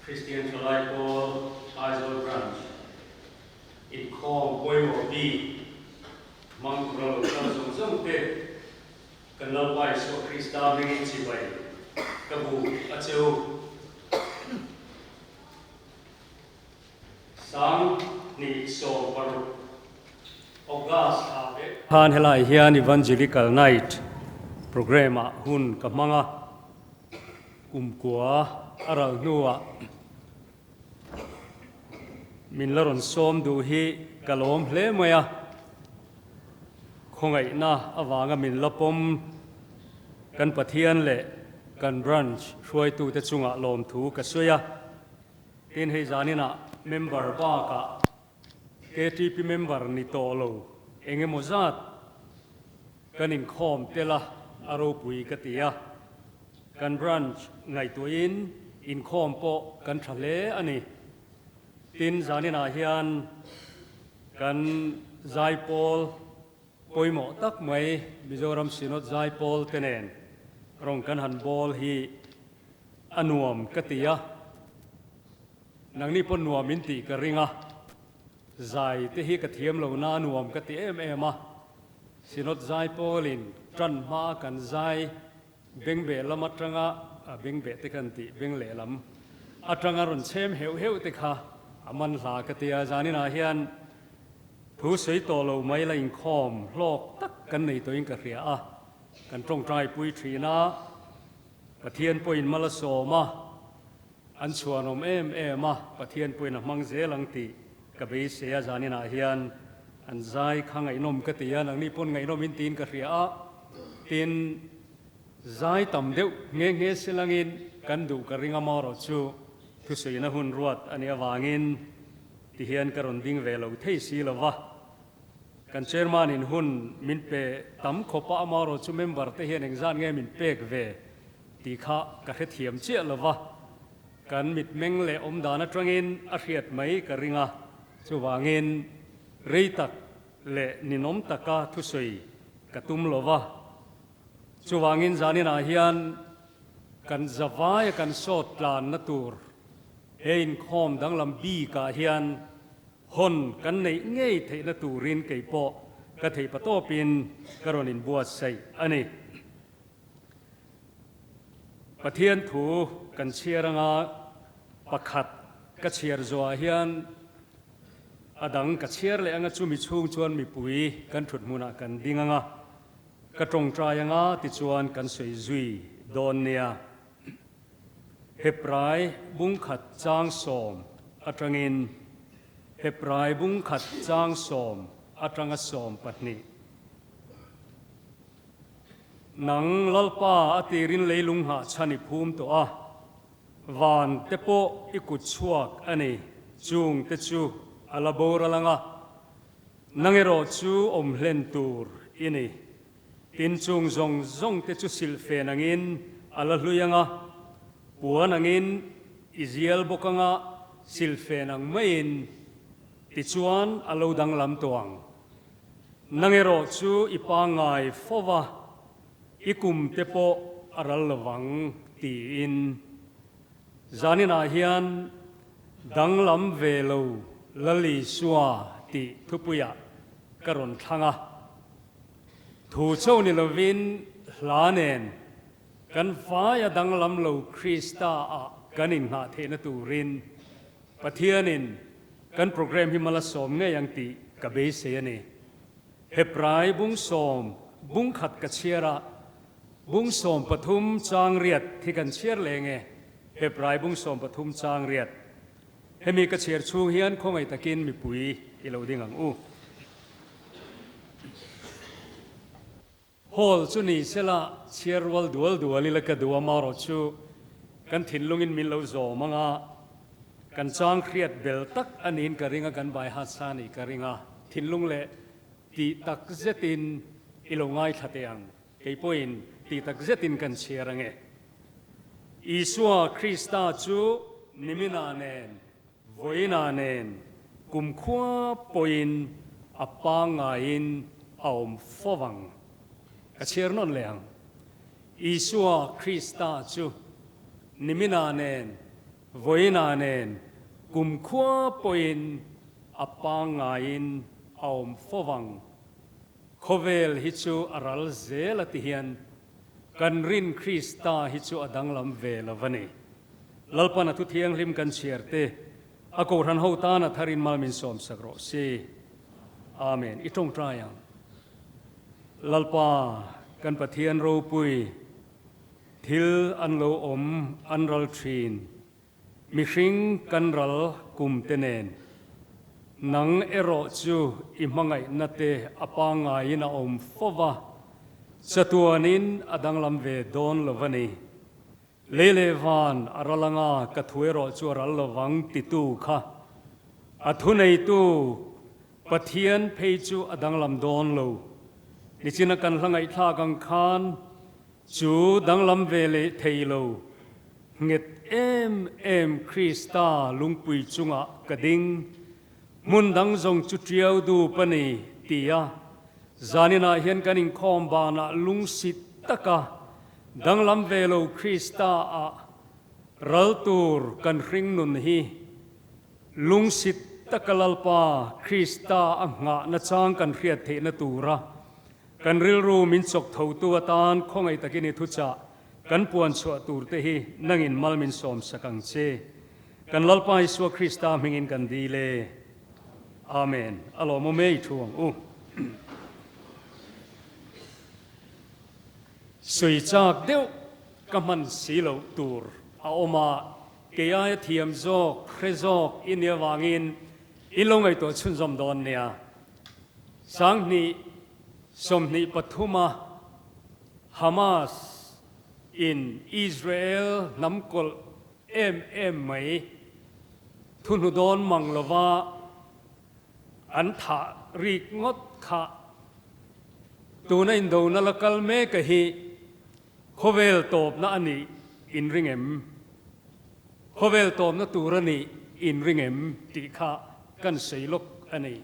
Kristian Thalai Pawl Aizawl Branch inkhawm pawimawh bik hmang tura lo kal zawng zawng te kan Lalpa Isua Krista hmingin chibai ka bu a che u. 2016 August thla vek khan helai hian Evangelical Night Programme ah hun ka hmang a, kumkua a ral hnuah min la rawn sawm duh hi ka lawm hle mai a, khawngaihna avanga min la pawm kan Pathian leh kan Branch hruaitute chungah lawmthu ka sawi a. Tin hei zaninah member bakah KTP member ni tawh lo eng emaw zat kan inkhawm tel a, a ropui ka ti a. Kan branch ngaihtuahin inkhawm pawh kan tha hle a ni. Tin zaninah hian kan zaipawl pawimawh tak mai Mizoram Synod zaipawl te nen rawng kan han bawl hi A nuam ka ti a, nangni pawh nuam in tih ka ring a, zai te hi ka thiam lo na a nuam ka ti em em a, Synod zai pawlin tan hma kan zai bengbeh lam atanga, bengbeh te kan tih beng lehlam atanga rawn chhem heuh heuh te kha a man hla ka ti a, zaninah hian thu sawi tawh lo mai la inkhawm hlawk tak kan nei tawhin ka hria a, kan tawngtai pui thin a. Pathian pawhin mal a sawm a, an chhuanawm em em a, Pathian pawhin a hmang zel ang tih ka beisei a, zaninah hian an zai kha ngaihnawm ka ti a, nangni pawn ngaihnawm in tiin ka hria a, tin zai tam deuh nghe nghe silangin kan duh ka ring a marawh chu thusuihna hun ruat a nih avangin tihian ka rawn ding ve lo thei si lo va. Kan chairman in hun min pe tam khawp a, amaherawh chu member te hian engzat nge min pek ve tih kha ka hrethiam chiah lo va, kan mitmeng leh awmdan atangin a hriat mai ka ring a, chuvangin rei tak leh ninawm taka thusawi ka tum lo va, chuvangin zaninah hian kan zavaia kan sawt tlanna tur he inkhawm danglam bikah hian Hawn kan neih ngei theihna turin kei pawh ka theih patawpin ka rawn inbuatsaih a ni. Pathian thu kan chhiar anga pakhat ka chhiar zuah hian a dang ka chhiar leh anga chumi chhung chuan mipui kan thut hmunah kan ding anga ka tawngtai anga tichuan kan sawi zui dawn nia. Hebrai bungkhat chang sawm atangin Hebrai bungkhat chang sawm atanga 12. Nang Lalpa a tirin leilung nghah chhan i phum tawh a, van te pawh i kut chhuak a ni, chung te chu a la boral ang a, nang erawh chu awm hlen tur i ni. Tin, chung zawng zawng te chu silhfen angin a la hlui ang a, puan angin i zial bawk ang a, silhfen ang maiin tichuan a lo danglam tawh ang. Nang erawh chu i pangngai fo va, i kum te pawh a ral lo vang, tiin. Zaninah hian danglam ve lo Lal Isua tih thupuiah ka rawn thlang a. Thu cho ni lovin hla nen kan vaia danglam lo Krista ah kan inngah theihna turin Pathianin kan program hi mal a sawm ngei ang tih ka beisei a ni. Hebrai bung sawm bung khat ka chhiar a, bung 13 chang riat hi kan chhiar leh nge Hebrai bung 13 chang riat. Hemi ka chhiar chhung hian khawngaih takin mipui i lo ding ang u. Hall chu ni sela chhiar rual dual dual ila ka duh a, marawh chu kan thinlungin min lo zawm ang a, kan chang hriat bel tak a niin ka ring a, kan bai hat sa nih ka ring a, thinlung leh tih tak zetin i lo ngaithla teh ang, kei pawhin tih tak zetin kan chhiar ang e. Isua Krista chu niminah nen Vawiinah nen kumkhua pawhin a pangngaiin a awm fo vang. Ka chhiar nawn leh ang. Isua Krista chu niminah nen Vawiinah nen kumkhua pawhin a pangngaiin a awm fovang. Khawvel hi chu a ral zel a ti hian kan rin Krista hi chu a danglam ve lo a ni. Lalpan a thu thianghlim kan chhiar te, a kohhran ho tan a tharin mal min sawmsak rawh se. Amen. I tawngtai ang. Lalpa, kan Pathian ropui, thil an lo awm an ral thin. Mihring kan ral kum te nen. Nang erawh chu i hmangaihna te a pangngaiin a awm fo va, chatuanin a danglam ve dawn lo va ni. Lei leh van a ral anga ka thu erawh chu a ral lovang titu kha a thuneitu Pathian phei chu a danglam dawn lo. Nichina kan hla ngaihthlak ang khan chu danglam ve leh thei lo. Nghet em em Krista lungpui chungah ka ding, hmun dang zawng chu ṭiau dup a ni, tia zaninah hian kan inkhawm banah lungsit taka danglam ve lo Krista ah ral tur kan hring nun hi lungsit taka Lalpa Krista a nghahna chang kan hriat theihna tura kan rilru min chawk thotu atan khawngaih takin i thuchah Kan puan chhuah tur te hi nangin mal min sawm sak ang che. Kan Lalpa Isua Krista hmingin kan dil e. Amen. A lawmawm e i thu ang u. Sui chak deuh ka hman si loh tur a awm a, kei aia thiam zawk, hre zawk i nih avangin in lo ngaihtuah chhunzawm dawn nia. 20 23 a. Hamas in Israel hnam kawlh em em mai thuhnu dawn mang lova an thah rik ngawt kha tuna indona la kal mek a hi khawvel tawpna a nih in ring em? Khawvel tawpna tur a nih in ring em tih kha kan sawi lawk a ni.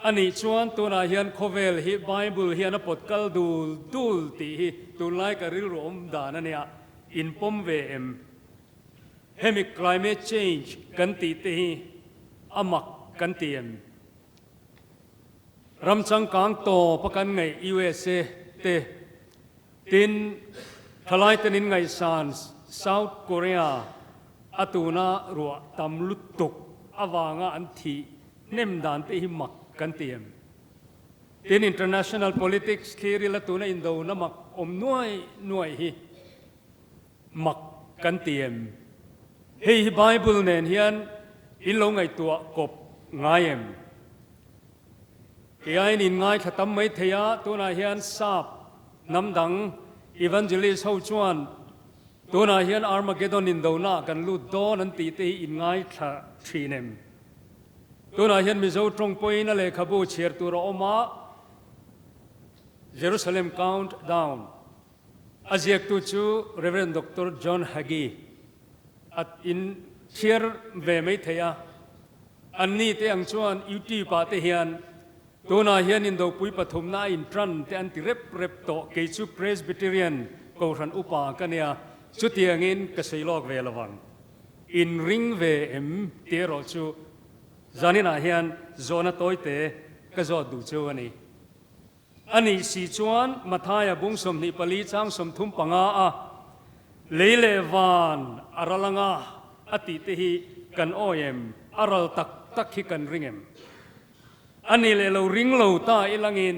A nih chuan tunah hian khawvel hi Bible hian a pawt kal dul dul tih hi tunlai ka rilru awm dan a nia, in pawm ve em? Hemi climate change kan tih te hi a mak kan ti em? Ram changkang tawp a kan ngaih USA te, tin thalai ten in ngaihsan South Korea a tuna ruah tam lutuk avanga an thih Hnem dan te hi mak kan ti em? Tin international politics thlir ila tuna indona mak awm nuai nuai hi mak kan ti em? Hei hi Bible nen hian in lo ngaihtuah kawp ngai em? Kei aiin in ngaithla tam mai thei a, tunah hian sap hnam dang evangelist ho chuan tunah hian Armageddon indona ah kan lut dawn an tih te hi in ngaithla thin em? Tunah hian Mizo tawng pawhin a lehkhabu chhiar tur a awm a, Jerusalem Count Down a ziaktu chu Rev. Doctor John Hagee a in chhiar ve mai thei a. Anni te ang chuan YouTube ah te hian tunah hian Indopui pathumna a intran te an ti rep rep tawh, kei chu Presbyterian Kohhran upa ka nia, chutiangin ka sawi lawk ve lovang. In ring ve em tih erawh chu zaninah hian zawhna tawite ka zawt duh cheu a ni. A nih si chuan Mathaia bung 24 chang 35 a lei leh van a ral anga a tih te hi kan awi em? A ral tak tak hi kan ring em? A nih leh lo ring lo ta ilangin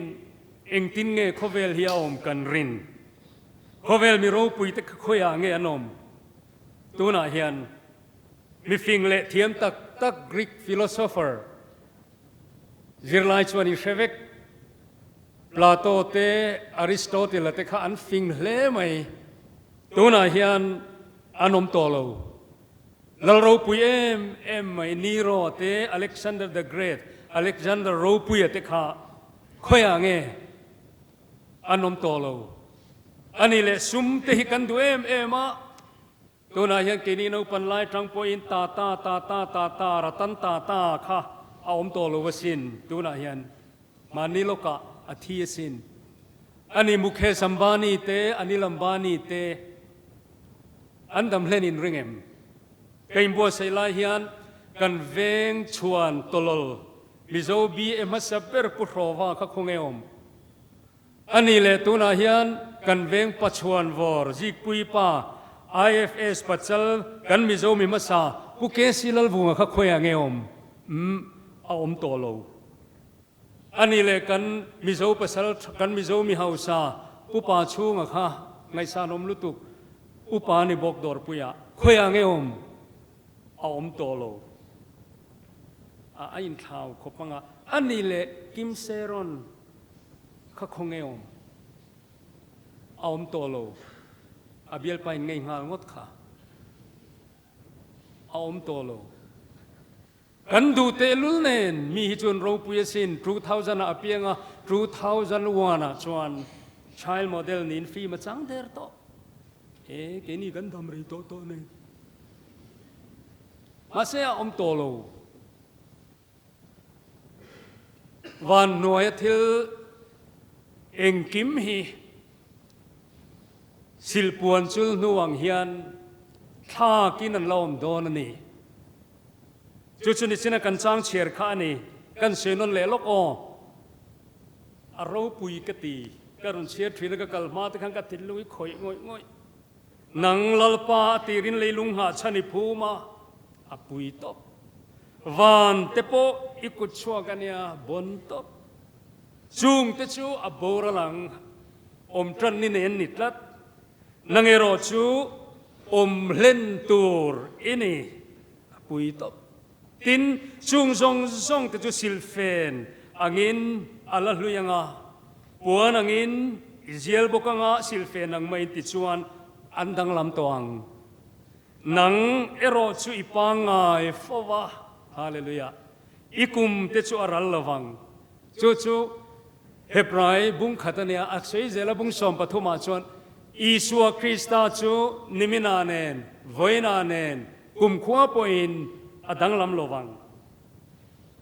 engtin nge khawvel hi a awm kan rin? Khawvel mi ropui te kha khawiah nge an awm? Tunah hian mifing leh thiam tak tak Greek philosopher zirlai chuan in hre vek. Plato te, Aristotle-a te kha an fing hle mai. Tunah hian an awm tawh lo. Lal ropui em em mai Nero te, Alexander the Great, Alexander Ropuia te kha khawiah nge an awm tawh lo. A nih leh sum te hi kan duh em em a, tunah hian keini naupan lai tang pawhin ta ta ta ta ta ta ratan ta ta kha a awm tawh lo asin, tunah hian mahni lawkah a thi asin. A ni Mukhesh Ambani te, Anil Ambani te an dam hlen in ring em? Ka inbuatsaih lai hian kan veng chhuan tawlawl Mizo BA hmasa ber Pu Hrawva kha khaw nge awm? A nih leh tunah hian kan veng Pachuan vawr Zikpui pa IFS Pachal kan Mizo mi hmasa Pu KC Lalvunga kha khawiah nge awm? Umm a awm tawh lo. A nih leh kan Mizo pasal kan Mizo mi hausa Pu Pa chhunga kha ngaihsanawm lutuk Upa ni bawk dawrpuiah khawiah nge awm? A awm tawh lo. A inthlau khawp anga. A nih leh Kim Seron kha khaw nge awm? A awm tawh lo. A bialpa in ngei nghal ngawt kha. A awm tawh lo. Kan duh tehlul nen mi hi chuan ropui asin 2000 ah a piang a, 2001 ah chuan child model niin film a chang der tawh. E, keini kan dam rei tawh tawh nen. Mahse a awm tawh lo. Van hnuaia thil engkim hi silpuan chul hnu ang hian thlakin an la awm dawn a ni. Chu chu nichina kan chang chhiar kha a ni. Kan sawi nawn leh lawk aw. A ropui ka ti. Ka rawn chhiar thin a, ka kal hma te khan ka thinlung i khawih ngawih ngawih. Nang Lalpa a tirin leilung nghah chhan i phum a, a pui tawp. Van te pawh i kut chhuak a nia, bon tawp. Chung te chu a boral ang, awm tan ni nen ni tlat. Nang erawh chu awm hlen tur i ni, a pui tawp. Tin, chung zawng zawng te chu silfen angin a la hlui ang a, puan angin i zial bawk ang a, silfen ang maiin tichuan an danglam tawh ang. Nang erawh chu i pangngai fo va, Hallelujah, i kum te chu a ral lo vang. Chu chu Hebrai bung khat a nia, a sawi zela bung 13 ah chuan Isua Krista chu nimina nen, vawiina nen, kumkhua pawhin a danglam lo vang.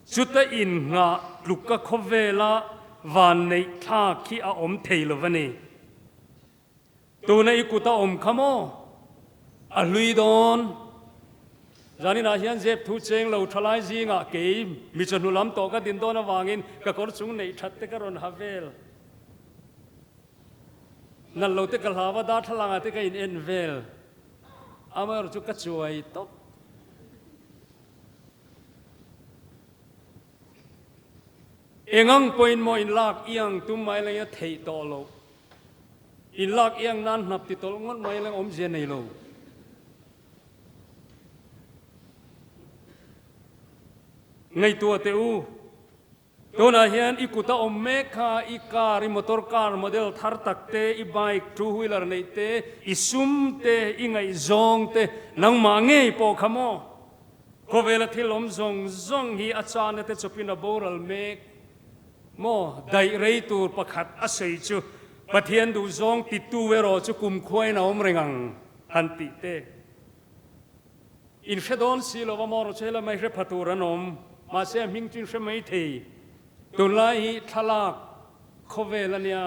Chuta innghah tluka khawvela vanneih thlak hi a awm thei lo va ni. Tuna i kut a awm kha maw? A hlui dawn. Zaninah hian zep thu cheng lo thalai zingah kei mi chawhnu lam tawh ka din dawn avangin ka kawr chung neih that te ka rawn ha vel. Nalh lo te ka hlau a, darthlalangah te ka in en vel. Amaherawhchu chu ka chuai tawp. Engang pawhin maw in lak iang tum mai lengin a theih tawh loh. In lak iang nan hnap ti tawlh ngawt mai leng awmzia nei lo. Ngaihtuah teh u, tunah hian i kut a awm mek kha, i car, i motor car model thar tak te, i bike, two wheeler neih te, i sum te, i ngaihzawng te, nangmah ngei pawh kha maw? Khawvela thil awm zawng zawng hi a chana te chawpin a boral mek. Maw daih rei tur pakhat a sawi chu Pathian duhzawng titu erawh chu kumkhuain a awm reng ang han tih te in hre dawn si lo va maw rawh chu helai mai hre pha tur an awm mahse a hming chu in hre mai thei tunlai hi thlalak khawvel a nia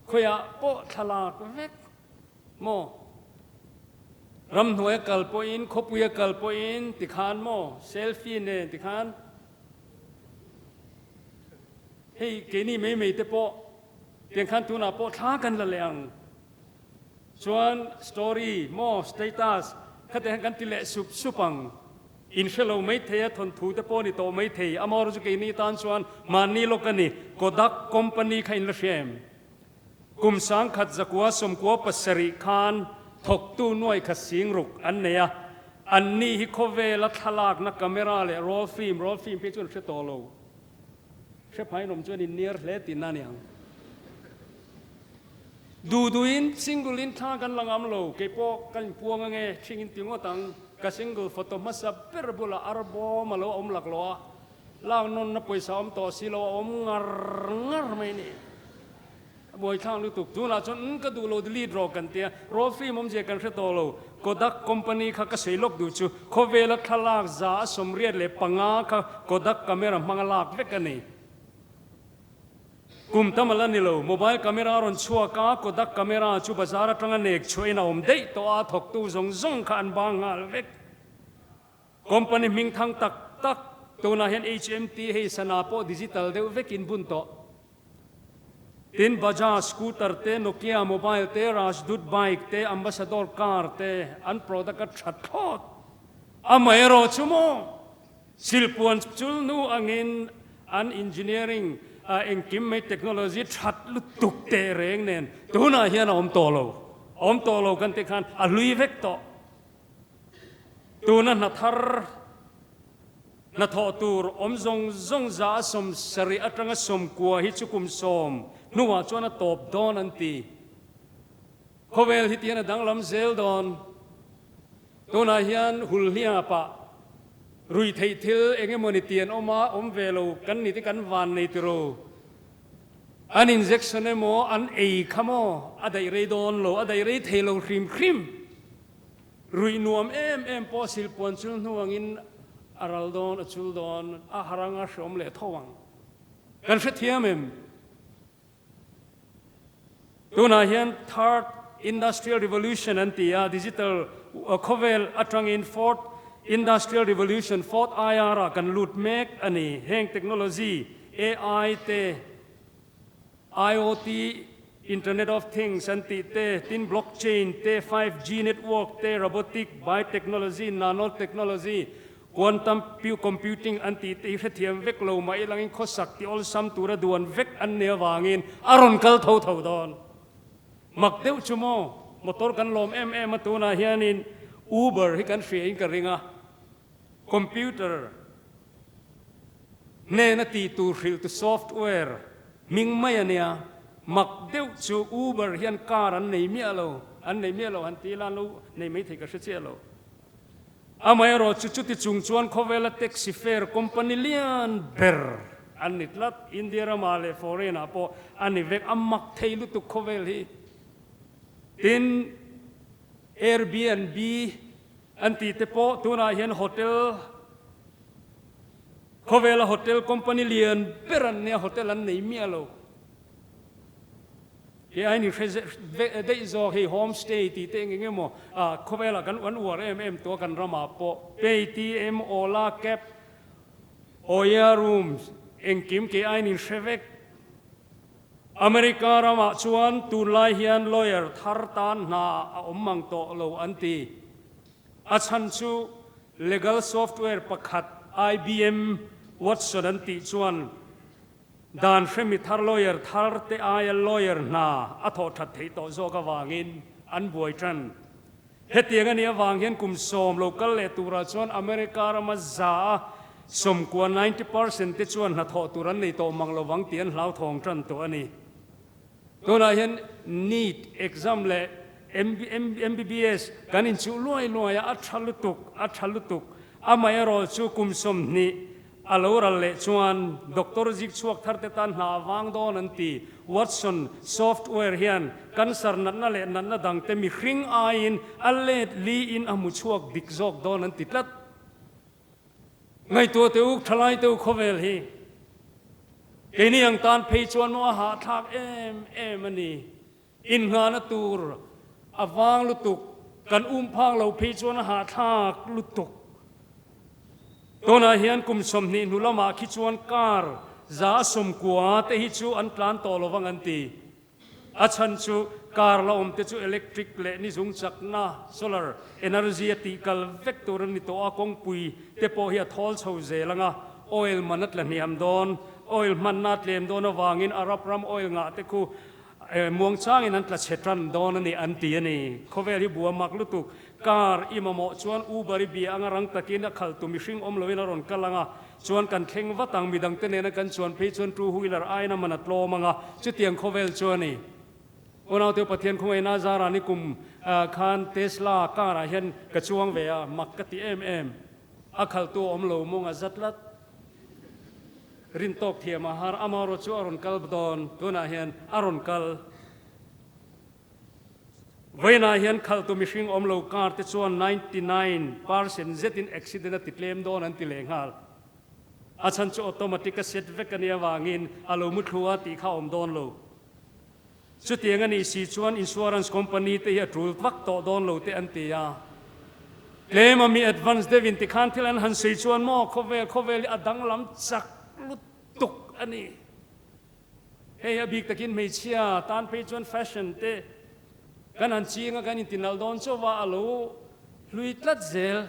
khawiah pawh thlalak vek maw ramhnuai a kal pawhin khawpui a kal pawhin tikhan maw selfie nen tikhan Hei keini mai mai te pawh tiang khan tunah pawh thla kan la leh ang. Chuan story maw status khate khan kan ti leh sup sup ang. In hre lo mai thei a thawnthu te pawh ni tawh mai thei. Amaherawhchu chu keini tan chuan mahni lawk a ni. Kodak company kha in la hria em? Kum 1000 97 khan thawktu nuai kha singruk an nei a, anni hi khawvela thlalakna camera leh roll film, roll film phei chuan hre tawh lo, hre phai nawm chuan in niar hle tihna a ni ang. Duh duhin single in thla kan la ngam lo, kei pawh ka inpuang ange, ṭhing in ti ngawt ang, ka single photo hmasa ber bulah arbawm a lo awm laklawh a, Lak nawnna pawisa awm tawh si lo a awm ngar ngar mai ni. A buaithlak lutuk. Tunah chuan umm ka duh lo delete rawh kan tia. Raw film awmzia kan hre tawh lo. Kodak company kha ka sawi lawk duh chu khawvela thlalak 185 kha Kodak camera hmanga lak vek a ni. Kum tam a la ni lo. Mobile camera a rawn chhuak a, Kodak camera chu bazar atanga nek chhuahin a awm daih tawh a, thawktu zawng zawng kha an bang nghal vek. Company hming thang tak tak tunah hian HMT hei sana pawh digital deuh vekin bun tawh. Tin, Bajaj scooter te, Nokia mobile te, Rajdoot bike te, Ambassador car te an product a tha thlawt. Amaherawh chu maw silpuan chulnu angin an engineering engkim mai technology that lutuk teh reng nen tunah hian a awm tawh lo. A awm tawh lo kan tih khan a hlui vek tawh. Tuna hna thar hnathawh tur awm zawng zawng 170 atanga 90 hi chu kum 10 hnuah chuan a tawp dawn an ti. Khawvel hi tihian a danglam zel dawn. Tunah hian hulhliapah ruihtheih thil eng emawni ti an awm a, awm ve lo kan ni te kan van nei tiro. An injection emaw an ei kha maw a daih rei dawn lo, a daih rei thei lo hrim hrim. Ruih nuam em em pawh silpuan chul hnu angin a ral dawn, a chul dawn, a harang a hreawm leh tho ang. Kan hrethiam em? Tunah hian Third Industrial Revolution an ti a, digital khawvel atangin Fourth Industrial Revolution, Fourth IR, ah kan lut mek a ni. Heng technology, AI te, IoT, Internet of Things an tih te, tin blockchain te, 5G network te, robotic, biotechnology, nanotechnology, quantum computing an tih te hi hrethiam vek lo mah ilangin khawsak ti awlsam tura duan vek an nih avangin a rawn kal tho tho dawn. Mak deuh chu maw, motor kan lawm em em a tunah hianin Uber hi kan hria in ka ring a, computer, Hnena tih tur hrilh tu software hming mai a nia, mak deuh chu Uber hian car an nei miah lo, an nei miah lo han ti ila an lo nei mai thei ka hre chiah lo. Amaherawh chu chuti chung chuan khawvela taxi fare company lian ber an ni tlat, India ramah leh foreign ah pawh a ni vek, a mak thei lutuk khawvel hi. Tin, Airbnb an tih te pawh tunah hian hotel, Khawvela hotel company lian ber an nia, hotel an nei miah lo. Hei a in hre daih zawk hei home stay tih te eng eng emaw khawvelah kan an uar em em tawh a kan ramah pawh. Paytm, Ola cab, Oya rooms engkim kei a in hre vek. America ramah chuan tunlai hian lawyer thar tan hna a awm mang tawh lo an ti. A chhan chu legal software pakhat IBM Watson an tih chuan dan hremi thar lawyer thar te aia lawyer hna a thawh that theih tawh zawk avangin an buai tan. Hetiang a nih avang hian kum 10 lo kal leh turah chuan America rama 90% 90% te chuan hnathawh tur an nei tawh mang lovang tih an hlauthawng tan tawh a ni. Tunah hian NEET exam leh MBBS kan inchuh luai luai a, a tha lutuk, a tha lutuk. Amaherawh chu kum 20 a lo ral leh chuan doctor zik chhuak thar te tan hna a vang dawn an ti. Watson software hian cancer natna leh natna dang te mihring aiin a let liin a hmu chhuak dik zawk dawn an ti tlat. Ngaihtuah teh u, thalai teh u khawvel hi keini ang tan phei chuan maw a hahthlak em em a ni. Innghahna tur a vang lutuk, kan um phak lo phei chuan a hahthlak lutuk. Tunah hian kum 20 hnu lamah khi chuan car 190 te hi chu an tlan tawh lo vang an ti. A chhan chu car la awm te chu electric leh ni zung chakna, solar energy, a tih kal vek tur a ni tawh a, kawngpui te pawh hi a thawl chho zel ang a, oil man a tla hniam dawn, oil hmanna a tlem dawn avangin Arab ram oil ngah te khu muang changin an tla chhe tan dawn a ni an ti a ni. Khawvel hi bua mak lutuk, car i mamawh chuan Uber i bia anga rang takin a khaltu mihring awm loin a rawn kal ang a, Chuan kan thleng vat ang, midangte nena kan chuan phei chuan two wheeler aiin a man a tlawm ang a, chutiang khawvel chu a ni. Unaute Pathian khawngaihna zara ni kum khan Tesla car ah hian ka chuang ve a, mak ka ti em em. A khaltu a awm lo mawng a za tlat. Rin tawk thiam a har, amaherawh chu a rawn kal dawn, tunah hian a rawn kal. Vawiinah hian khaltu mihring awm lo car te chuan 99% zetin accident a ti tlem dawn an ti leh nghal. A chhan chu automatic a set vek a nih avangin a lo mu thlu a tih kha a awm dawn lo. Chutiang a nih si chuan insurance company te hi a tul vak tawh dawn lo te an ti a. Tlem a mi advance deuh in tikhan thil an han sawi chuan maw khawvel khawvel hi a danglam chak lutuk a ni. Hei a bik takin hmeichhia tan phei chuan fashion te kan han ching a kan intinalh dawn chauh a, a lo hlui tlat zel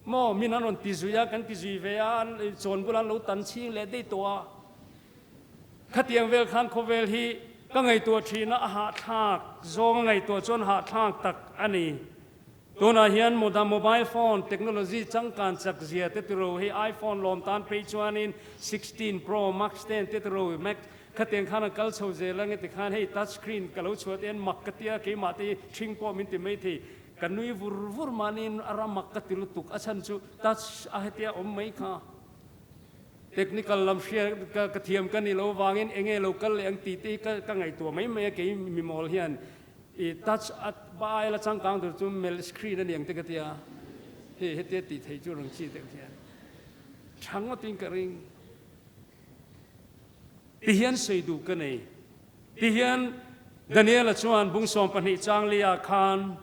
maw min an rawn ti zui a kan ti zui ve a chawn bulah an lo tan ching leh daih tawh a. Khatiang vel khan khawvel hi ka ngaihtuah thin a, a hahthlak zawng a ngaihtuah chuan hahthlak tak a ni. Tunah hian moda mobile phone technology changkan chak zia te tiro hi iPhone lawm tan phei chuanin 16 Pro Max ten te tiro Max khatiang khan an kal chho zel ang e tikhan hei touch screen ka lo chhuah te hian mak ka tia keimah te hi ṭhing pawh min ti maithei ka nui vur vur mahniin a ram mak ka ti lutuk a chhan chu touch a hetia awm mai kha. Technical lam hria ka ka thiam ka ni lo vangin enge lo kal leh ang tih te hi ka ka ngaihtuah mai mai a kei mimawl hian i touch a bai la changkang tur chu mel screen a ni ang te ka tia hei hetia tih theih chu rang chi deuh hian tha ngawtin ka ring ti hian sawi duh ka nei ti hian Daniela chuan bung 12 chang lia khan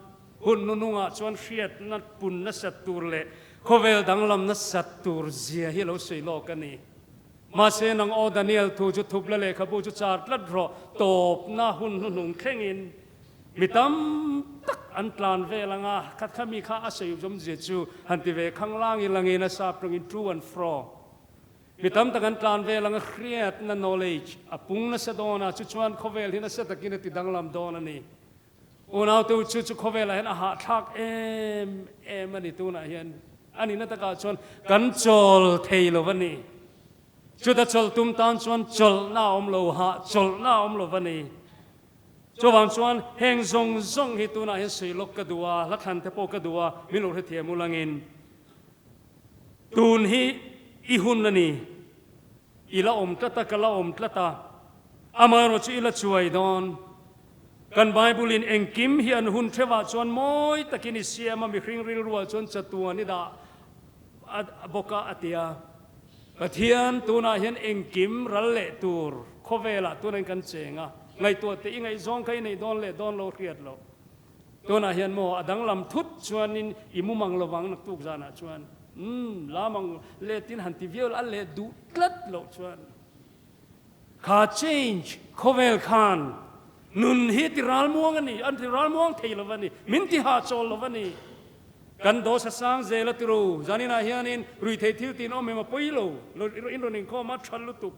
hun nunungah chuan hriatna pun nasat tur leh Khawvel danglam nasat tur zia hi lo sawi lawk a ni. Mahse nang aw Daniel thu chu thup la lehkhabu chu char tlat rawh, tawpna hun hnuhnung thlengin mi tam tak an tlan vel ang a, khat kha mi kha a sawi zawm zia chu han ti ve khang lang i langin a sap tawngin to and fro. Mi tam tak an tlan vel ang a, hriatna knowledge a pung nasa dawn a, chu chuan khawvel hi nasa takin a ti danglam dawn a ni. Unaute chu chu khawvelah hian a hahthlak em em a ni tunah hian a nihna takah chuan kan chawl thei lo a ni. Chuta chawlh tum tan chuan chawlhna a awm lo, hah chawlhna a awm lo a ni. Chuvang chuan heng zawng zawng hi tunah hian sawi lawk ka duh a, hla thlan te pawh ka duh a, min lo hrethiam ulangin tun hi i hun a ni. I la awm tlat a, ka la awm tlat a, amaherawh chu i la chuai dawn. Kan Bible-in engkim hi an hun theuhah chuan mawi takin i siam a, mihring rilruah chuan chatuan i dah a bawk a, a ti a. Pathian tunah hian engkim ral leh tur khawvelah tunain kan cheng a, ngaihtuah teh i ngaihzawng kha i neih dawn leh dawn lo hriat loh. Tunah hian maw a danglam thut chuanin i mumang lovang naktuk zanah chuan umm lamang letin han ti viau la a let duh tlat loh chuan kha change khawvel khan nun hi ti ralmuang a ni, an ti ralmuang thei lo a ni, min ti hahchawl lo a ni. Kan dawsa sang zel a tiro zaninah hianin ruithei thil tin awm em a pawi lo, in rawn inkhawm a tha lutuk.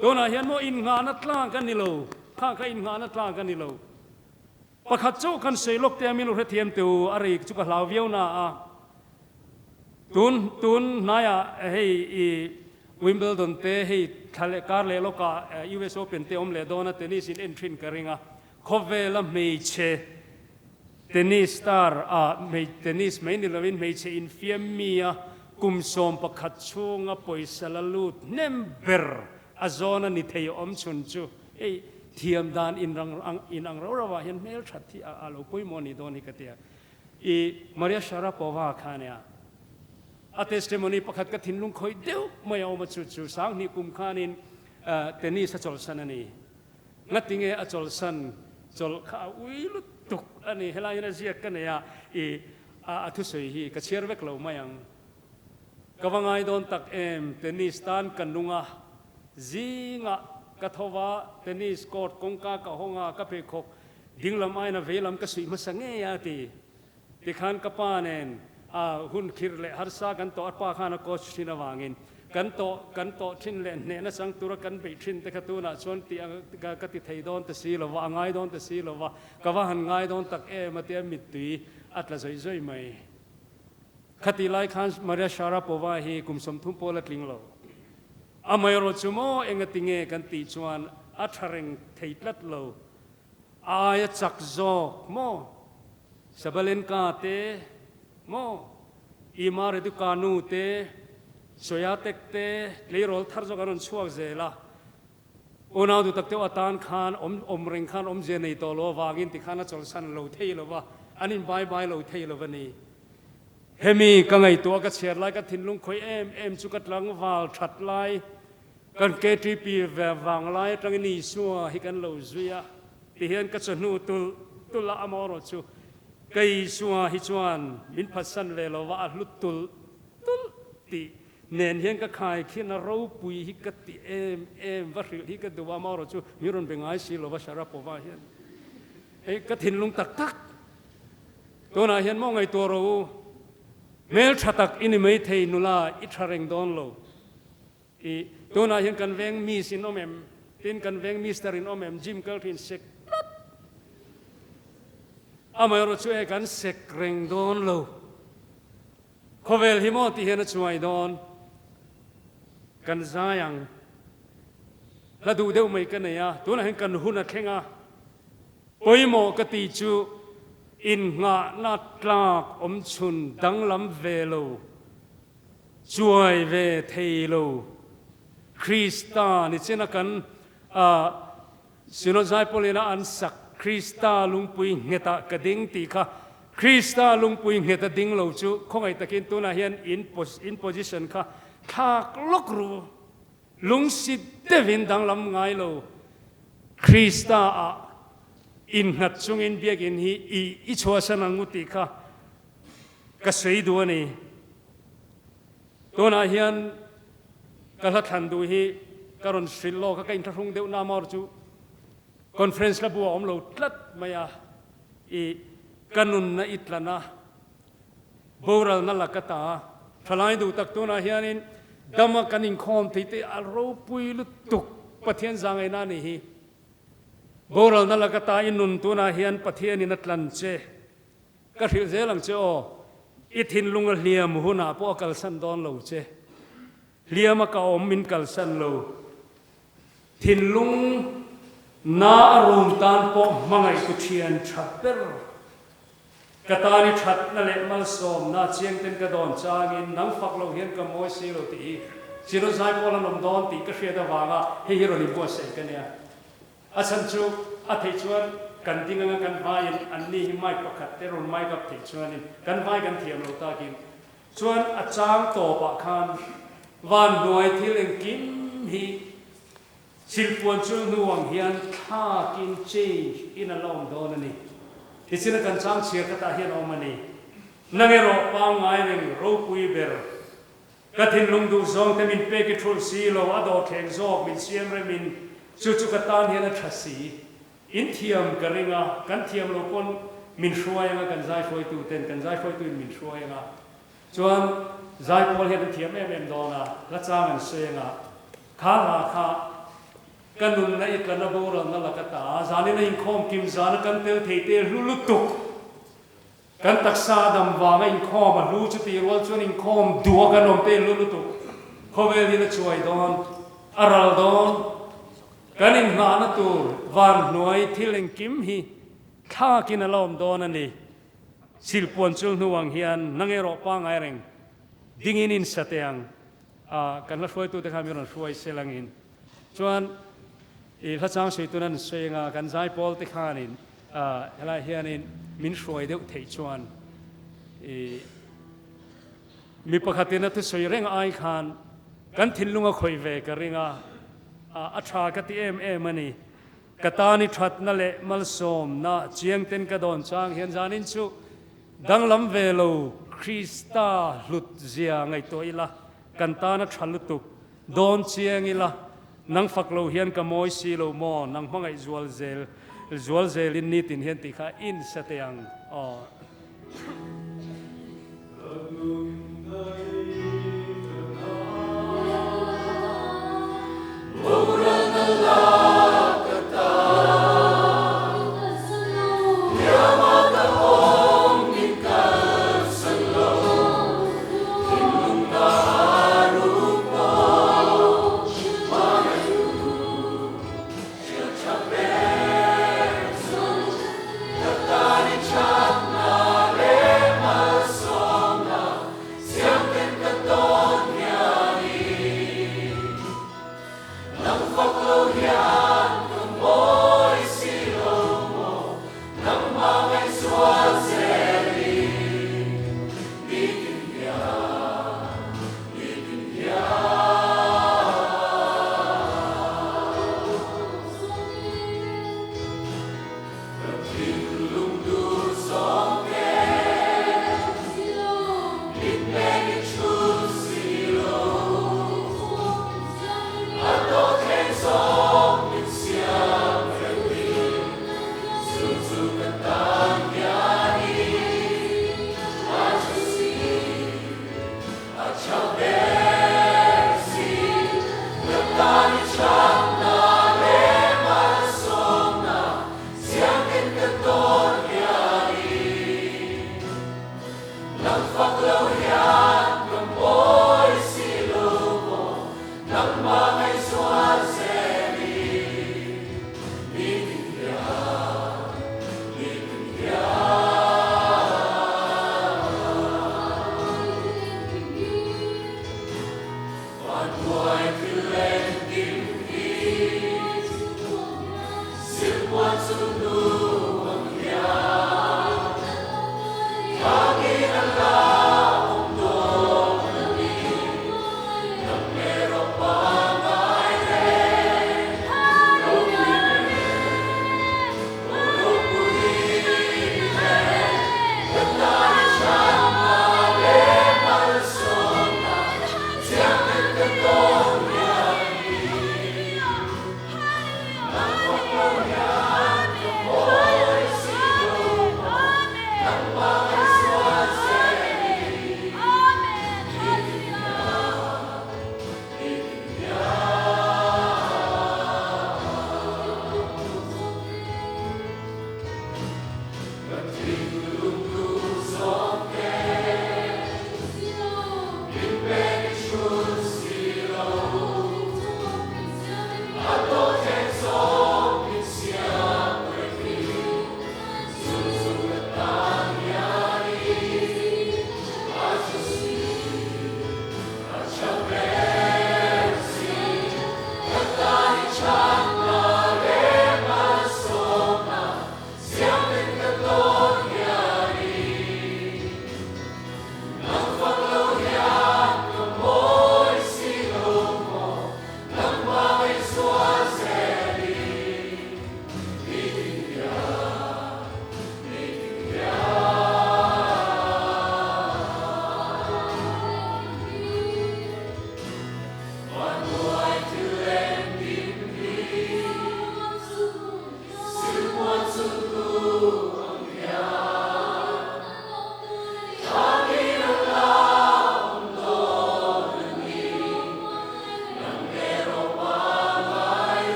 Tunah hian maw innghahna tlang ka ni lo, kha kha innghahna tlang ka ni lo. Pakhat chauh kan sawi lawk te a min hrethiam teh u, a rei chu ka hlau viau na a. Tun tun hnaiah hei i Wimbledon te hei thla leh kar leh lawkah US Open te awm leh dawn a, tennis in en thin ka ring a. Khawvela hmeichhe tennis star ah hmei tennis mai ni lovin hmeichhe infiam mi a kum 11 chhunga pawisa la lut hnem ber a zawn a ni thei awm chhun chu hei thiam dan inrang ang inang rau rauah hian hmel that hi a lo pawimawh a nih dawn hi ka ti a. I Maria Sharapova kha ania a testimony pakhat ka thinlung khawih deuh mai a awm a chu chu 2000 kum khanin tennis a chawlhsan a ni. Ngatinge a chawlhsan chawlh kha a ui lutuk a ni. Helai hian a ziak ka nei a i a thusawi hi ka chhiar vek lo mai ang. Ka va ngai dawn tak em, tennis tan ka nung a, zingah ka tho va, tennis court kawngka ka hawng a, ka pheikhawk dinglam aiin a veilam ka suih hmasa ngei a ti. Tikhan ka pa nen a hun khirh leh harsa kan tawh, a pa khan a coach thin avangin kan tawh kan tawh thin leh hnehna chang tura kan beih thin te kha tunah chuan tih ka ti thei dawn ta si lo va, a ngai dawn ta si lo va, ka va han ngai dawn tak em a tia mittui a tla zawih zawih mai. Khatih lai khan Maria Sharapova hi kum 30 pawl a tling lo. Amaherawh chu maw engati nge kan tih chuan a tha reng thei tlat lo. A aia chak zawk maw Sabalenka te maw Ima Raducanu te Swiatek te tleirawl thar zawk an rawn chhuak zel a. Unau duh tak deuh atan khan awm awm reng khan awmzia nei tawh lo avangin tikhan a chawlhsan lo thei lo va, an in bai bai lo thei lo a ni. Hemi ka ngaihtuah ka chhiar lai ka thinlung khawih em em chu ka tlangval that lai kan KTP ve vang lai atangin Isua hi kan lo zui a ti hian ka chawhnu tulh tulh a amaherawhchu. Ka Isua hi chuan min phatsan ve lo va, a hlu tulh tulh tih nen hian ka khai khin a, ropui hi ka ti em em va hrilh hi ka duh a, amaherawh chu min rawn be ngai si lo va Sharapova hian hei ka thinlung tak tak tunah hian maw ngaihtuah rawh u, hmeltha tak i ni maithei nula i tha reng dawn lo. I tunah hian kan veng miss in awm em? Tin kan veng mister in awm em? Gym kal thin sek tlat. Amaherawh chu e kan sek reng dawn lo. Khawvel hi maw ti hian a chuai dawn. Kan zai ang. Hla duh deuh mai ka nei a, tunah hian kan hun a thleng a. Pawimawh ka tih chu innghahna tlak awmchhun danglam ve lo. Chuai ve thei lo. Krista ni chena kan Synod Zaipawl-ina an sak Krista lungpui nghetah ka ding tih kha Krista lungpui ngheta ding lo chu khawngaih takin tunah hian in position kha thlak lawk ru. Lungsi deuhin danglam ngai lo. Krista ah innghat chungin biakinn hi i chhuahsan ang u tih kha Ka sawi duh a ni. Tunah hian ka hla thlan duh hi ka rawn hrilh lawk a, ka inthlahrung deuh na maw chu conference la bu a awm lo tlat mai a, i ka nunna i tlan a, boralna la ka ta a, thalai duh tak tunah hianin dama kan inkhawm thei te a ropui lutuk Pathian zangaina a nih hi. Boralna la ka ta i nun tunah hian Pathianin a tlan che. Ka hrilh zel ang che aw, i thinlung a hliam hunah pawh a kalsan dawn lo che. Hliam a ka awm min kalsan lo. Thinlung na a rum tan pawh hmangaih tu thian tha ber. Ka tan i thatna leh malsawmna chiangten ka dawn changin nang fak lo hian ka mawi si lo tih hi Chino Zaipawl an awm dawn tih ka hriat avanga hei hi rawn inbuatsaih ka nia. A chhan chu a theih chuan kan ding anga kan vaiin anni hi mic pakhat te rawn mic up theih chuanin kan vai kan thiam lo takin chuan a chang tawpah khan van hnuai thil engkim hi silpuan chul hnu ang hian thlakin change in a la awm dawn a ni. Tichin a kan chang chhiar ka tah hian a awm a ni. Nang erawh pangngai reng ropui ber Ka thinlung duh zawng te min pek i thulh si lo, a dawhthleng zawk min siam rem in chu chu ka tan hian a tha si. In thiam ka ring a, kan thiam lo pawn min hruai anga kan zai hruaitu ten kan zai hruaitu in min hruai anga chuan zai pawl hian an thiam em em dawn a, hla chang an sawi anga kha hla kha ka nunna i tlana boralna laka ta zanin a inkhawm kim zana kan tel thei te hlu lutuk. Kan taksa dam vanga inkhawm a hlu chu tih rual chuan inkhawm duh a kan awm te hlu lutuk. Khawvel hian a chuai dawn, a ral dawn. Kan inhnahna tur van hnuai thil engkim hi thlakin a la awm dawn a ni. Silpuan chul hnu ang hian nang erawh pangngai reng dingin insa teh ang. A kan hla hruaitute kha min rawn hruai sel angin. Chuan i hla chang sawi tun an sawi anga kan zaipawl te khanin helai hianin min hruai deuh theih chuan i mi pakhatin a thusawi reng ai khan kan thinlung a khawih ve ka ring a, a tha ka ti em em a ni. Ka tan i thatna leh malsawmna chiangten ka dawn chang hian zanin chu danglam ve lo Krista hlut zia ngaihtuah ila kan tan a tha lutuk. Dawn chiang ila, nang fak lo hian ka mawi si lo maw, nang hmangaih zual zel zual zelin nitin hian tih kha in sa teh ang aw.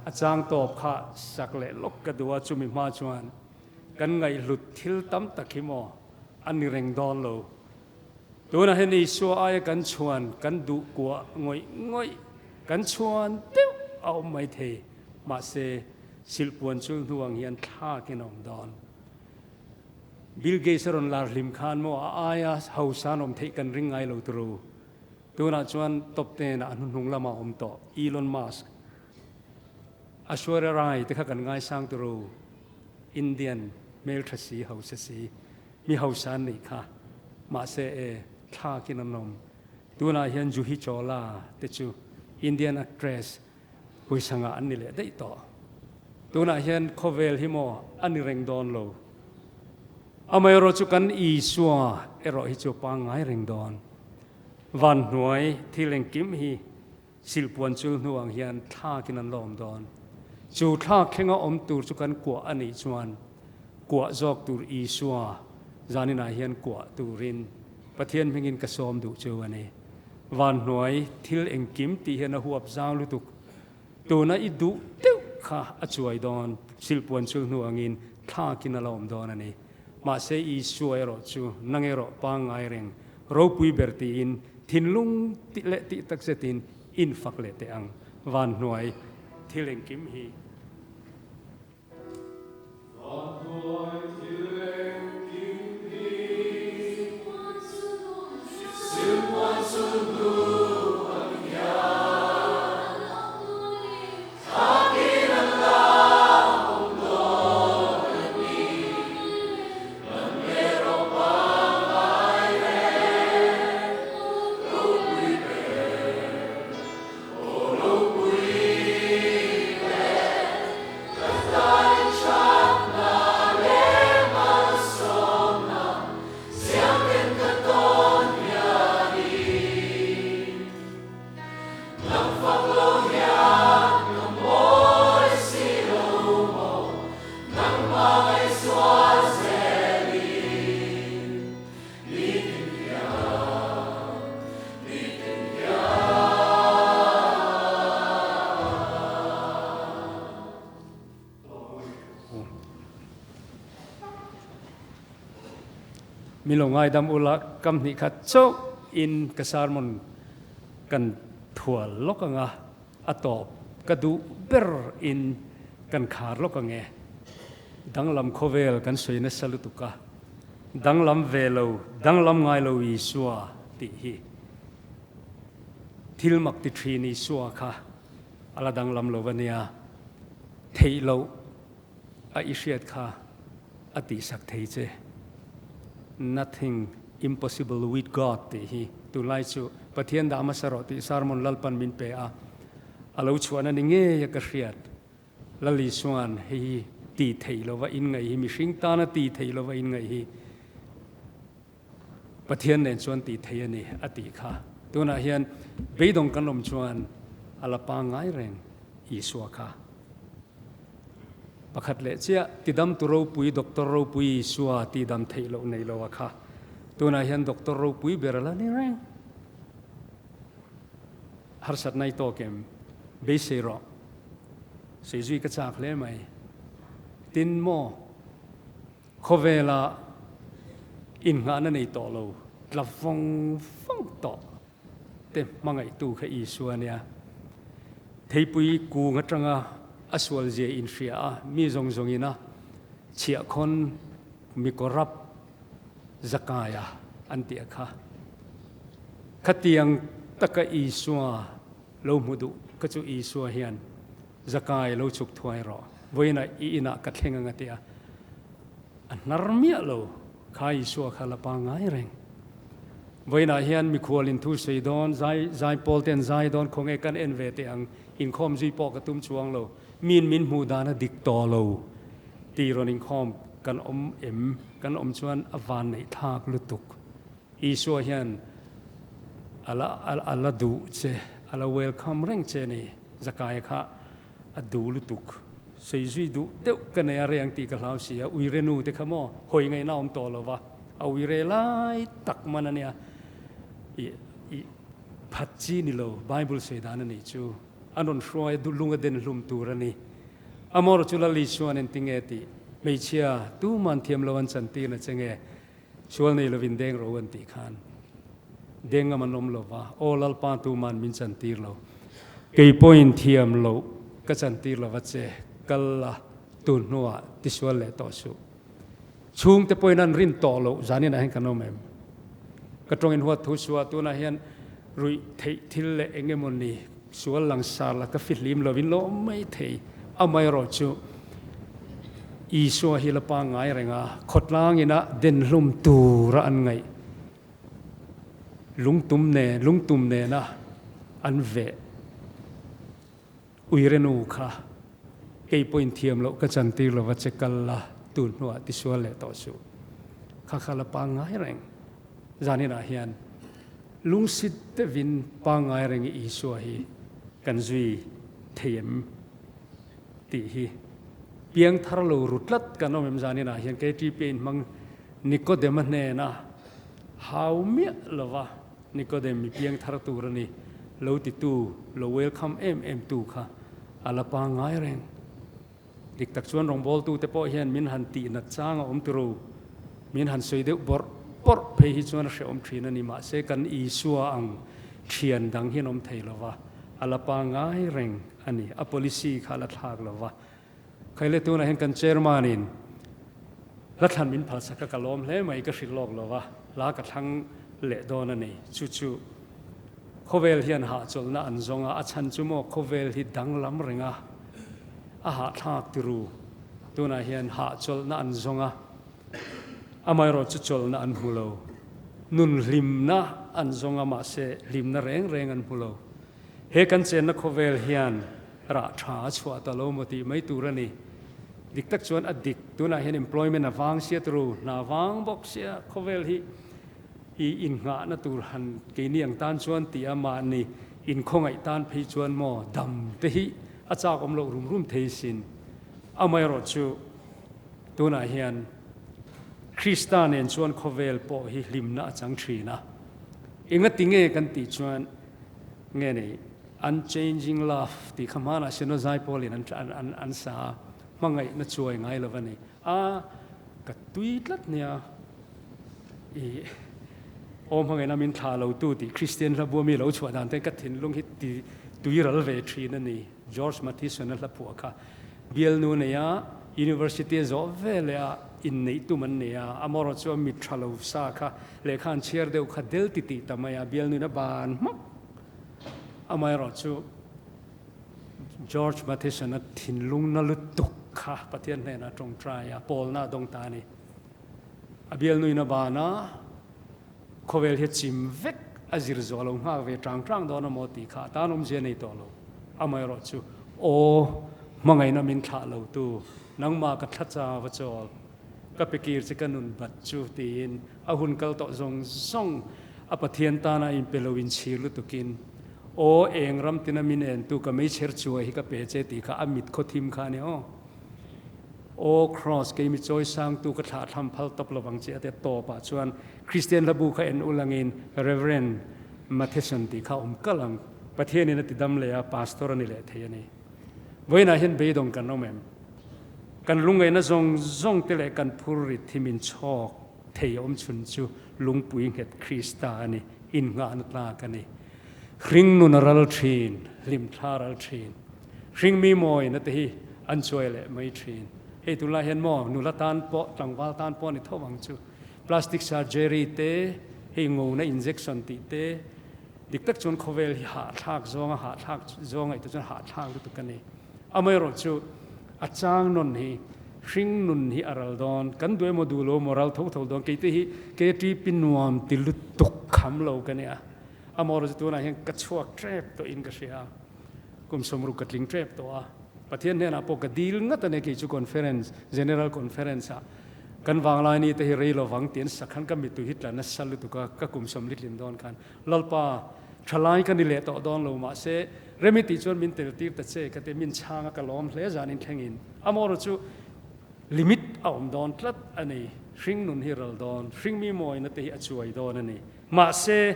A chang tawp kha sak leh lawk ka duh a, chumi hma chuan kan ngaihhlut thil tam tak hi maw a ni reng dawn lo. Tunah hian Isua aia kan chhuan kan duh kuah ngawih ngawih, kan chhuan deuh a awm mai thei, mahse silhpuan chul hnu ang hian thlakin a awm dawn. Bill Gates a rawn lar hlim khan maw a aia hausa an awm theih kan ring ngai lo turu. Tunah chuan top ten ah a hnuhnung lamah a awm tawh, Elon Musk, Aishwarya Rai te kha kan ngaisang turu, Indian hmeltha si hausa si, mi hausa an nih kha, mahse e thlakin an awm. Tunah hian Juhi Chawla te chu Indian actress pawisa ngah an ni leh daih tawh. Tunah hian khawvel hi maw a ni reng dawn lo. Amaherawh chu kan Isua erawh hi chu pangngai reng dawn. Van hnuai thil engkim hi silhpuan chul hnu ang hian thlakin an la awm dawn. Chu thlak thlenga awm tur chu kan kuah a nih chuan kuah zawk tur Isua zaninah hian kuah turin Pathian hmingin ka sawm duh chu a ni. Van hnuai thil engkim tih hian a huap zau lutuk. Tuna i duh deuh kha a chuai dawn, silhpuan chul hnu angin thlakin a la awm dawn a ni. Mahse Isua erawh chu nang erawh pangngai reng ropui ber tiin thinlung tih leh tih tak zetin infak leh teh ang. Van hnuai thil engkim hi. Min lo ngaidam ula kam hnih khat chauh in ka sermon kan thual lawk ang a, a tawp ka duh ber in kan khar lawk ang e. Danglam khawvel kan sawi nasa lutuk a, danglam ve lo, danglam ngai lo Isua tih hi thil mak ti thin Isua kha a la danglam lo a nia, theih loh a i hriat kha a tihsak thei che. Nothing impossible with God tih hi tunlai chu Pathian dah hmasa rawh tih sermon Lalpan min pe a, a lo chhuahna ni ngei a ka hriat. Lal Isuan hei hi tih theih lova inngaih hi, mihring tana tih theih lova inngaih hi Pathian nen chuan tih theih a ni a tih kha. Tunah hian beidawng kan awm chuan a la pangngai reng Isua kha. Pakhat leh chiah, tidamtu ropui Doctor ropui Isua tihdam theih loh nei lo a kha. Tunah hian Doctor ropui ber a la ni reng. Harsatna i tawk em? Beisei rawh. Seizui ka chak hle mai. Tin maw? Khawvela innghahna nei tawh lo, tla vawng vawng tawh te hmangaihtu kha Isua nia. Theipui kung atanga a sualzia inhria a, mi zawng zawngin a chhiahkhawn mi corrupt Zakaia an tih a kha. Khatiang taka Isua lo hmu duh kha chu Isua hian Zakai lo chhuk thuai rawh, vawiinah i inah ka thleng ang a ti a. A hnar miah lo, kha Isua kha la pangngai reng. Vawiinah hian mikhual in thu sawi dawn, zai zai pawl ten zai dawn khawnge kan en ve teh ang, inkhawm zui pawh ka tum chuang lo, min min hmuh dan a dik tawh lo tih rawn inkhawm kan awm em? Kan awm chuan a van neih thlak lutuk. Isua hian a la a la duh che, a la welcome reng che a ni. Zakaia kha a duh lutuk. Sawi zui duh deuh ka nei a reng tih ka hlau si a, uire nu te kha maw hawi ngaihna a awm tawh lo va, a uire lai tak man a nia. I i phat chi ni lo, Bible sawi dan a nih chu. A rawn hruai a lung a den hlum tur a ni. Amor chu Lal Isuan engtinge tih hmeichhia tuman thiam lo an chantir na che nge? Sual nei lovin deng ro an tih khan deng ngam an awm lo va, Aw Lalpa tuman min chantir lo, kei pawhin thiam loh ka chantir lo va che, kal la tun hnuah tisual leh tawh suh. Chhungte pawhin an rin tawh loh zaninah hian kan awm em? Ka tawngin huat thu suah tunah hian ruih theih thil leh eng emaw ni sual langsar la ka fihlim lovin lo awm mai thei. Amaherawh chu Isua hi la pangngai reng a, khawtlang ina denhlum tura an ngaih lungtum nen lungtum nena an veh uirenu kha kei pawhin thiam loh ka chantir lova che kal la tun hnuah tisual leh tawh suh. Kha kha la pangngai reng. Zaninah hian lungsit deuhin pangngai reng Isua hi kan zui thei em tih hi piangthar lo ru tlat kan awm em zaninah hian KTP in hmang Nikodema hnena hau miah lova Nikodem mi piangthar tur a ni lo titu lo welcome em em tu kha a la pangngai reng. Dik tak chuan rawngbawltute pawh hian min han tih nat chang a awm turu, min han sawi deuh bawrh bawrh phei hi chuan a hrehawm thin a ni. Mahse kan Isua ang thian dang hian awm thei lo va, a la pangngai reng a ni. A policy kha a la thlak lo va. Khaile tunah hian kan chairman in hla thlan min phalsak a, ka lawm hle mai, ka hrilh lawk lo va, hla ka thlang leh dawn a ni. Chu chu khawvel hian hahchawlhna an zawng a, a chhan chu maw khawvel hi danglam reng a, A hahthlak tiru. Tunah hian hahchawlhna an zawng a, amaherawh chu chawlhna an hmu lo. Nun hlimna an zawng a, mahse hlimna reng reng an hmu lo. He kan chenna khawvel hian rah tha a chhuah ta lo maw tih mai tur a ni. Dik tak chuan a dik. Tunah hian employment a vang sia tiru, hna vang bawk sia khawvel hi i innghahna tur han keini ang tan chuan tih a mahni inkhawngaih tan phei chuan maw dam te hi a chak awm loh rum rum thei sin. Amaherawh chu tunah hian Krista nen chuan khawvel pawh hi hlimna a chang thin a. Engati nge kan tih chuan nge nei Unchanging Love tih kha hmanah Sino Zaipawlin an an sa a, hmangaihna chuai ngai lo a ni. A, ka tui tlat nia. I awm hmangaihna min thlah lo tu tih Kristian hla bua mi lo chhuah dan ten ka thinlung hi ti tui ral ve thin a ni. George Matheson-a hla phuah kha bialnu nei a, University a zawh ve leh a, inneih tum an nei a, amaherawh chu a mit tha lo sa kha lehkha an chhiar deuh kha del ti tih ta mai a, bialnuin a ban hmak. Amaherawh chu George Matheson-a thinlung na lutuk kha Pathian hnenah tawngtai a, pawlna a dawng ta a ni. A bialnuin a ban a, khawvel hi a chim vek, a zir zawh lo nghak ve tang tang dawn a maw tih kha a tan awmzia nei tawh lo. Amaherawh chu, Aw, hmangaihna min thlah lo tu, nangmah ka thla chang va chawl, ka pe kir che ka nun bat chu tiin a hun kal tawh zawng zawng a Pathian tana inpe lo inchhir lutukin, Aw, eng ram tina min en tu ka meichher chuai hi ka pe che tih kha a mit khaw thim kha a ni aw. Aw Kraws, kei mi chawi sangtu ka thlah thlam phal tawp lovang che a ti a tawpah chuan Kristian hlabu kha en ulangin Rev. Matheson tih kha awm kalh ang. Pathianin a ti dam leh a, Pastor a ni leh thei a ni. Vawiinah hian beidawng kan awm em? Kan lungngaihna zawng zawng te leh kan phur rit hi min chhawk thei awm chhun chu lungpui nghet Krista a ni, innghahna tlak a ni. Hring nun a ral thin, hlim thla ral thin. Hring mi mawina te hi an chuai leh mai thin. Hei tunlai hian maw nula tan pawh tlangval tan pawh a ni tho ang chu. Plastic surgery te, hei ngona injection tih te, dik tak chuan khawvel hi hahthlak zawnga hahthlak zawng ngaihtuah chuan hahthlak lutuk a ni. Amaherawh chu a chang nawn hi hring nun hi a ral dawn, kan duh emaw duh lo emaw ral tho tho dawn. Keite hi KTP nuam ti lutuk kham lo ka nia. Amaherawh chu tunah hian ka chhuak tep tawhin ka hria. Kum sawmruk ka tling tep tawh a, Pathian hnenah pawh ka dil ngat a ni kei chu conference, General Conference ah kan vanglai ni te hi rei lovang tih an sak khan ka mittui hi tla nasa lutuk a, ka kum sawmli tlin dawn khan Lalpa thalai ka ni leh tawh dawn lo mahse remi tih chuan min tel tir ta che ka ti min chhang a ka lawm hle zanin thlengin amaherawh chu limit a awm dawn tlat a ni, hring nun hi ral dawn, hring mi mawina te hi a chuai dawn a ni mahse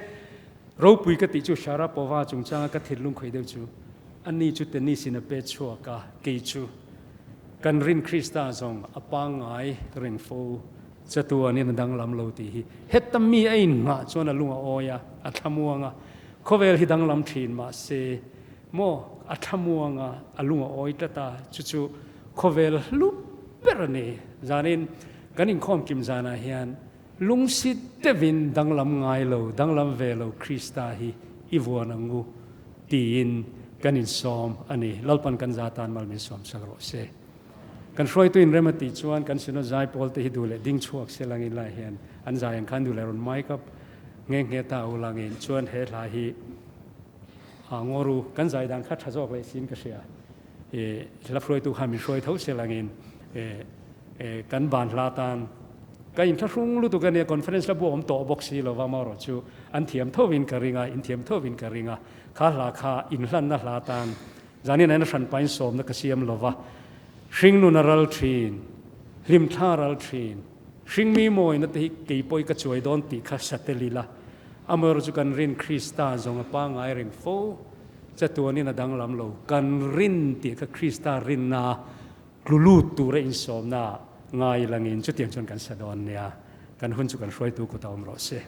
Ropui ka tih chu Sharapova chungchanga ka thinlung khawih deuh chu ani chu tennis in a pe chhuak a, kei chu kan rin Krista zawng a pangngai reng fo chatuanin a danglam lo tih hi heta mi a inngah chuan a lung a awi a, a thlamuang a, khawvel hi danglam thin mahse maw a thlamuang a, a lung a awi tlat a, chu chu khawvel hlu ber a ni. Zanin kan inkhawm kim zanah hian Lungsi deuhin danglam ngai lo, danglam ve lo Krista hi i vuan ang u tiin kan insawm a ni. Lalpan kan za tan mal min sawm sak rawh se. Kan hruaitu in rem a tih chuan kan Synod zaipawl te hi duh leh ding chhuak se langin lai hian an zai ang khan duh leh rawn mic up nghe nghe ta u langin chuan he hla hi a ngawru kan zai dan kha tha zawk leh siin ka hria. I hla hruaitu khan min hruai tho se langin kan ban hla tan ka inthlahrung lutuk a nia, conference la bu awm tawh bawk si lova marawh chu an thiam thovin ka ring a, inthiam thovin ka ring a, kha hla kha inhlanna hla tan zanin aina hran pain sawmna ka siam lova, hringnun a ral thin, hlimthla a ral thin, hringmi mawina te hi keipawh ka chuai dawn tih kha satel ila, amaherawh chu kan rin Krista zawng a pangngai reng fo, chatuanin a danglam lo, kan rin tih kha Krista rinna Tlu lut tura insawmna ngai langin chutiang chuan kan sa dawn nia, kan hun chu kan hruaitu kut a awm rawh se.